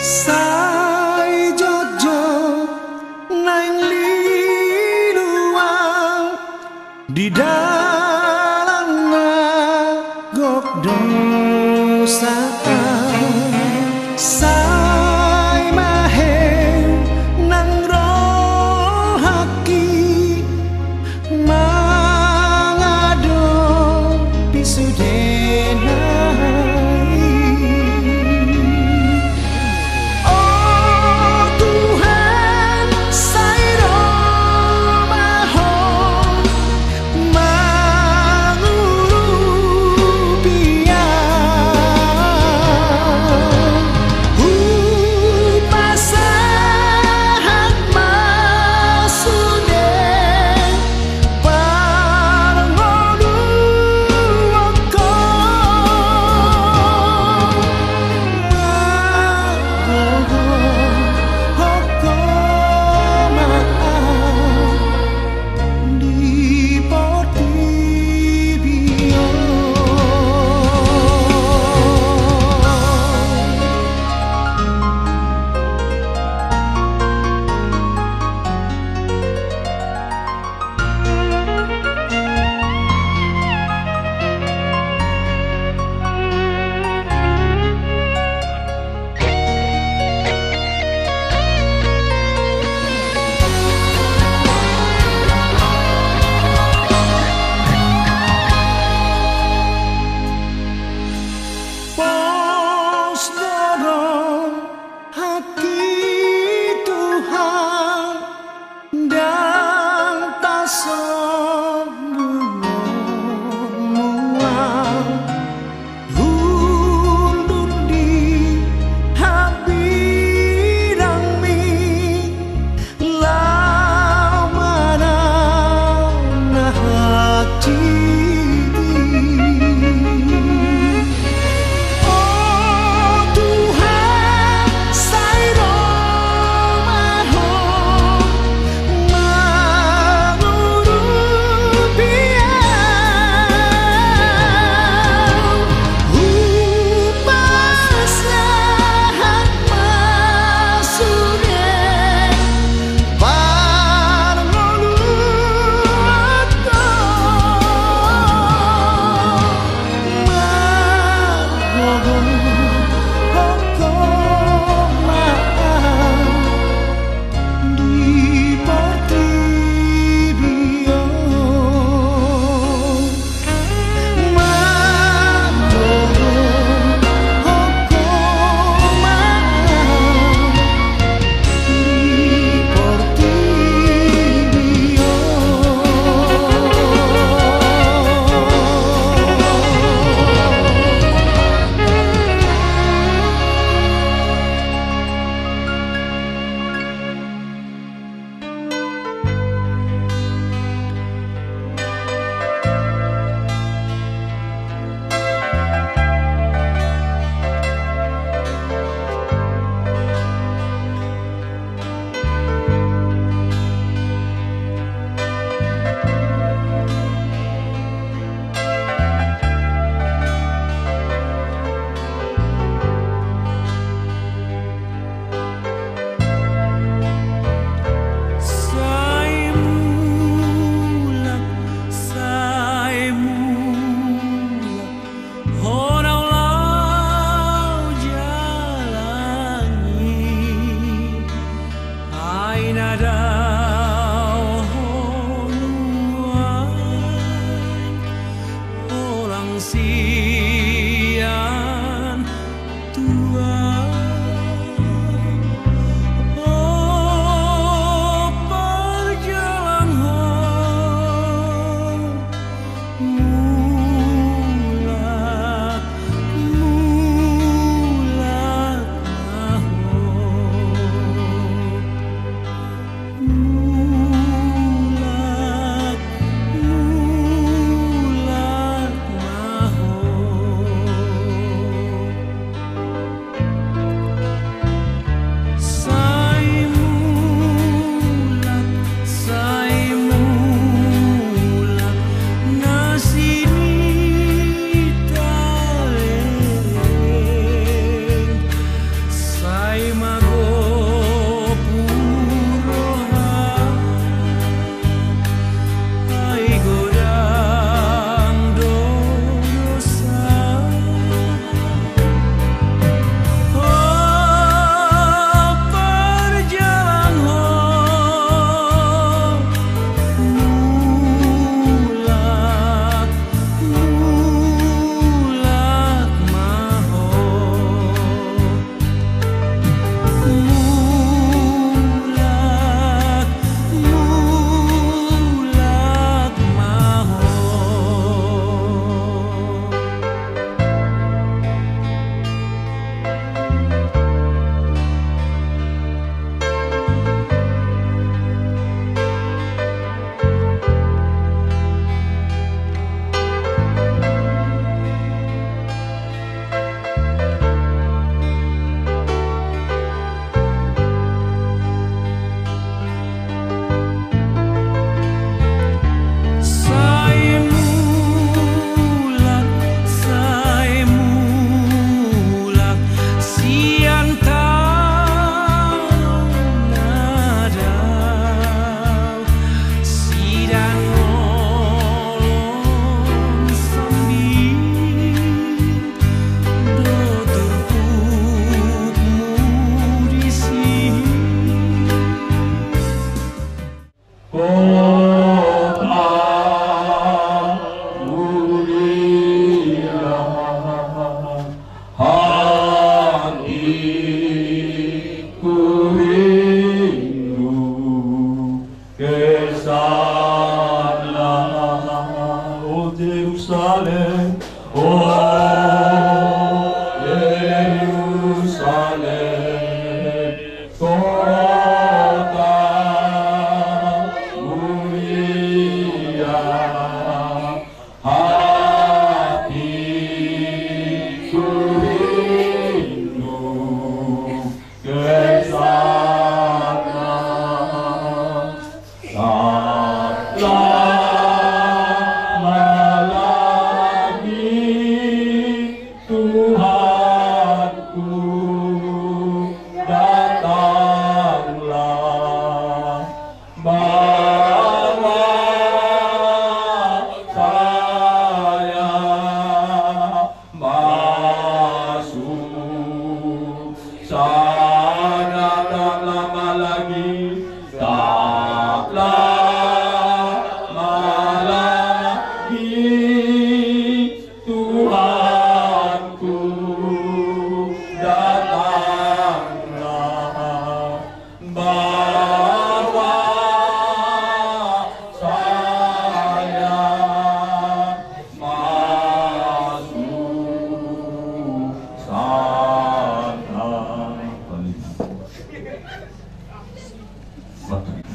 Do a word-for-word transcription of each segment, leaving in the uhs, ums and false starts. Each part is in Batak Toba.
Sai jotjot naeng lilu au di dalan na gok dosa. Sai mahe nang rohangki mangadopi sude nai. O Tuhan, sai ro ma Ho mangurupi au.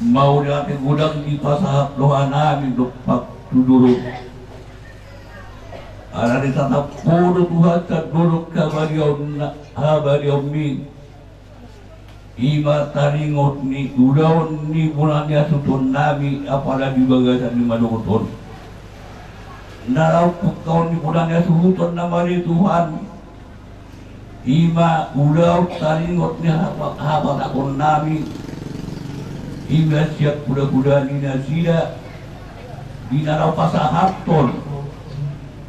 Mauliate godang dipasahat rohanami dompak tu dolok. Ala ni tatap Ho do Tuhan sandok habariaonNa, habariaonMi. I ma taringot ni ulaon ni bona ni hasuhutonnami, apala di bagasan ni manogot on. Na laho pungkaon ni bona ni hasuhuton na male Tuhan. I ma ulaon taringot ni hapa-, hapatahononnami. I ma sian hulahula ni nasida. Di na laho pasahathon.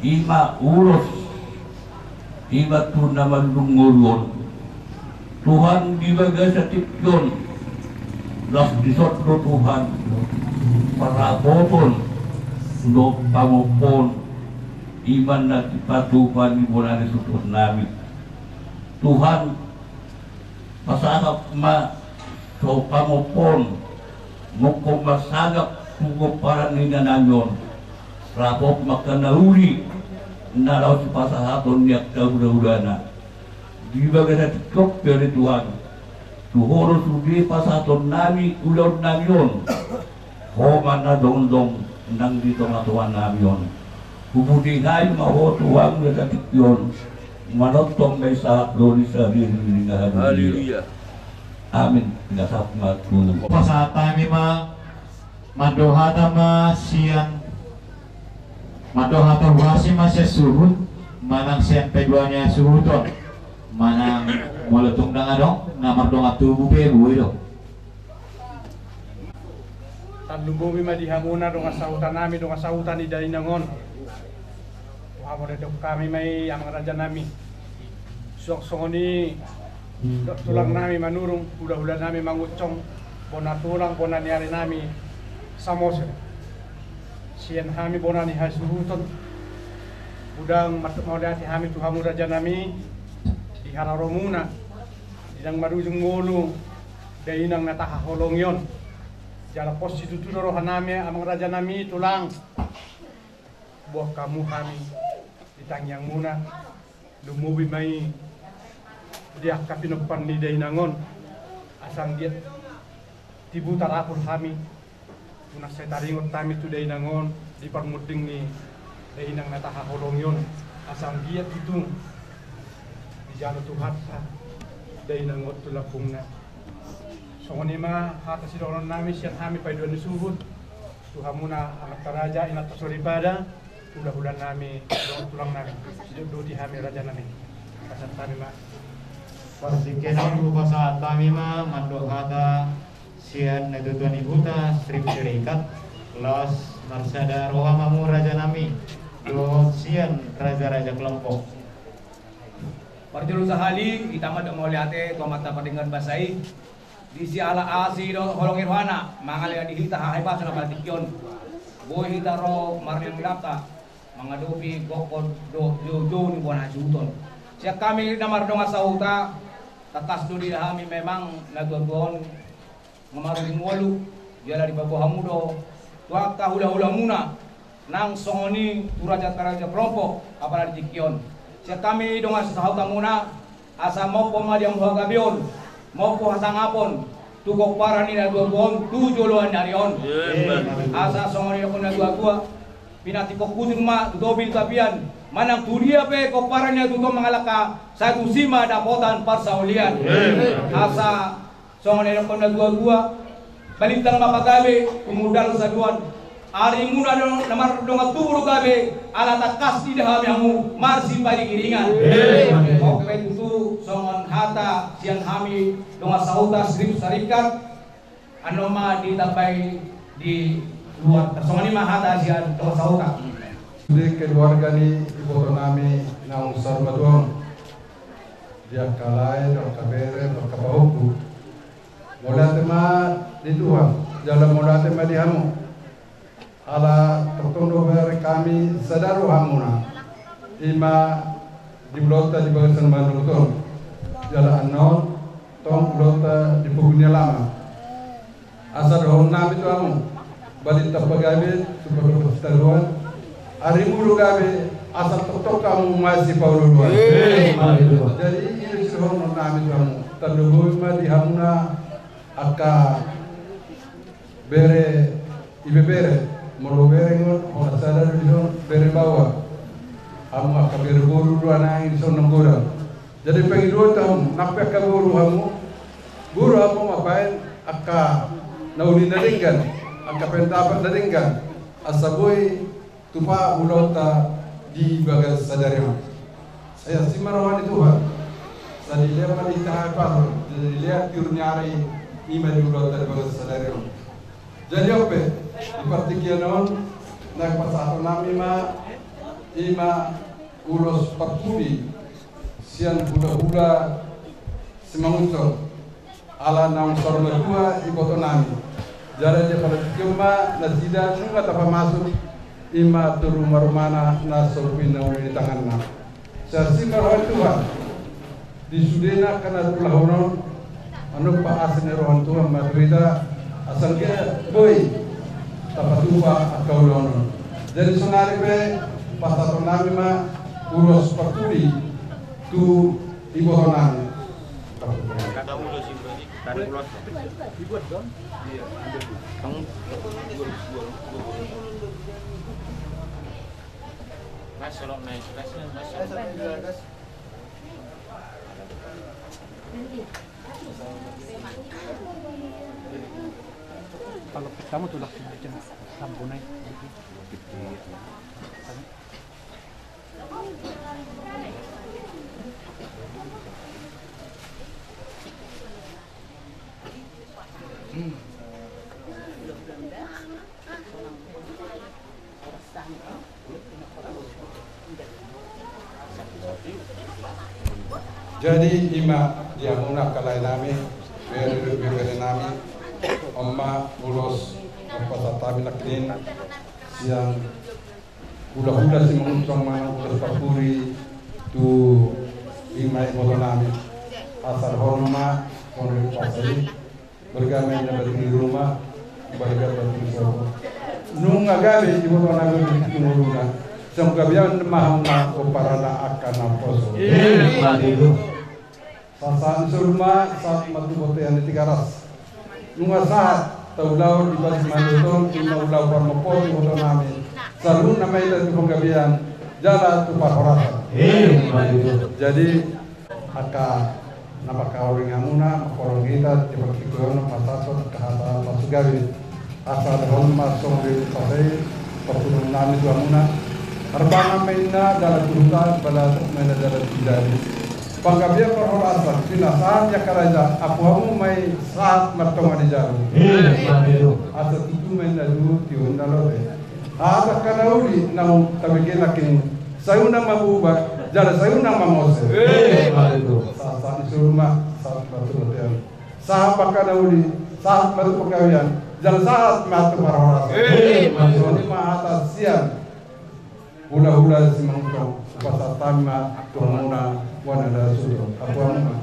I ma ulos. I ma tu na malungun ngolu on. Tuhan di bagasan tingki on. Las dison do Tuhan. Parapoton. Dohot pamompoon. I ma na sipatupa ni bona ni hasuhutonnami. Tuhan, pasahat ma so pamompoon, mungkon marsangap tu pomparan ni inanami on, rap dohot angka na uli, na laho sipasahaton ni angka hulahulana. Di bagasan tingki on pe ale Tuhan, tu Ho do sude pasahatonnami ulaonnami on. Ho ma na dongdong nang di tongatonganami on. Hupuji hami ma Ho Tuhan di bagasan tingki on. Manongtong ma i sahat ro di sariring ni haleluya. Haleluya. Amin. Pinasahat ma tu. Pasahat hami ma, mandok hata ma sian, mandok hata huasi ma sian suhut, manang sian paidua ni hasuhuton, manang molo tung ndang adong na mardongan tubu pe boi do. Tarlumobi ma di hamuna dongan sahutanami, dongan sahuta ni dainang on. Hamu didok hami ma i amang rajanami. Suang songon i dohot tulangnami Manurung, hulahulanami Mangunsong, bona tulang, bona ni arenami Samosir. Sian hami bona ni hasuhuton, godang mandok mauliate hami tu hamu rajanami, di haroromuna, di na marujung ngolu, dainang na tahaholongi on. Jala pos situtu do rohanami amang rajanami tulang. Boan hamu hami di tangiangmuna, lumobi ma i di angka pinompar ni dainang on, asa anggiat tibu tarapul hami, unang sai taringot hami tu dainang on, di parmunding ni dainang na tahaholongi on, asa anggiat tutu dijalo Tuhanta dainang on tu lambungna. Songon i ma hata sidohononnami sian hami paidua ni suhut, tu hamuna amanta raja, inanta soripada, hulahulanami, dohot tulangnami, sidok doti hami rajanami. Pasahat hami ma. Parsingkirna on hupasahat hami ma, mandok hata sian natuatua ni huta Srip Sarikat, laos marsada roha ma hamu rajanami, dohot sian rajaraja kelompok. Parjolo sahali, hita mandok mauliate tu Amanta Pardenggan Basa i, di siala asi dohot holong ni rohana, mangalehon di hita hahipason apala tingki on. Boi hita ro marlilap-lilap, mangadopi gokhon dohot joujou ni bona hasuhuton. Sian hami na mardongan sahuta, tangkas do di hami memang natuatua on, na marujung ngolu, jala dipaboa hamu do tu angka hulahulamuna, nang songon i tu rajaraja kelompok, apala di tingki on. Sian hami dongan sahutamuna, asa mompo ma di hamu hagabeon, mompo hasangapon, tu pomparan ni natuatua on, tu joloan ni ari on. Amen. Asa songon i dohot natuatua, pinantikhon hujur ma tu topi ni tapian, manang tu dia pe pomparan ni natuatua on mangalangka, sai tusi ma dapotan parsaulian. Amen. Asa songon i dohot natuatua, balintang ma pagabe, tumundalhon sadoan. Arimuna do na mardongan tubu do gabe, ala tangkas diida hami hamu marsipaling-ilingan. Amen. Ope tutu songon hata sian hami dongan sahuta Srip Sarikat, annon ma ditambai di luar. Songon i ma hata sian dongan sahuta. Di keluarga ni ibotonami naung saur matua on, di angka lae, di angka bere, di angka pahompu. Mauliate ma di Tuhan, jala mauliate ma di hamu. Ala tongtong do bere hami sada rohamuna, i ma di ulaonta di bagasan manogot on, jala annon tong ulaonta di pogu ni alaman. Asa dohononnami tu hamu, balintang pagabe, supadohot sitadoan, arimu do gabe, asa tongtong hamu masipaolooloan. Amen. Jadi i do sidohononnami tu hamu, tarlumobi ma di hamuna angka Bere, ibebere, molo bere on, holan sada do dison, bere baoa. Hamu angka bere boru do nangkin dison naung godang. Jadi pangidoan hamu, nang pe angka boru hamu, boru hamu mambahen angka na uli na denggan, angka pendapat na denggan. Asa boi tupa ulaonta di bagasan sadari on. Sai asi ma roha ni Tuhan. Sai dilehon ma di hita hahipason, dilehon tiur ni ari i ma di ulaonta di bagasan sadari on. Jadi on pe, di partingkian on, na pasahaton nami ma, i ma ulos parpudi, sian hulahula Simangunsong. Ala naung saur matua iboto nami. Jala di partingkian on ma nasida nunga tapamasuk i ma tu ruma-rumana na so boi na uli di tanganna. Sai asi ma roha ni Tuhan. Di sudena angka na ulaon on, manumpak asi ni roha ni Tuhan ma tu hita, asa anggiat boi tapatupa angka ulaon on. Jadi sonari pe pasahaton nami ma ulos parpudi tu iboto nami. Kalau pertama tuh langsung aja, Mas. Sampunai. Jadi i ma di hamuna angka lae nami, bere, bere nami, on ma ulos pasahat nami nangkin sian hulahula Simangunsong manang ulos parpudi tu i ma iboto nami. Asa dohonon ma songon i, balga ma inna batu ni ruma, balga batu ni sopo. Nunga gabe iboto nami di tingki ngoluna. Sai gabe ma hamu ma pomparanna angka naposo. Ima tutu. Sahat-sahat ni solu ma, sahat ma tu bontean ni Tigaras. Nunga sahat taulahon di bagasan mandok on, i ma ulaon parmomposi iboto nami. Saluhutna ma hita tu panggabean jala tu parhorasan. Ima tutu. Jadi angka na mangkaholongi hamuna, mangkaholongi hita di partingkian on, pasahathon angka hata pasugabe. Asa dohonon ma songon i, pasahat parpudi nami tu hamuna. Harbangan ma inna dalan tu huta, balatuk ma inna dalan tu jari. Panggabean parhorasan, pinasahat ni angka raja, apu hamu ma i sahat martonga ni jabu. Ima tutu. Asa tutu ma inna duhut, tio ni na lote. Hata angka na uli naung tabege nangkin, sai unang ma bubar, jala sai unang ma mose. Ima tutu. Sahat-sahat ni solu ma, sahat ma tu bontean. Sahat ma angka na uli, sahat ma tu panggabean, jala sahat ma tu parhorasan. Ima tutu. Songon i ma hata sian hulahula Simangunsong, hupasahat hami ma tu hamuna, wana da sudo. Apu hamu ma.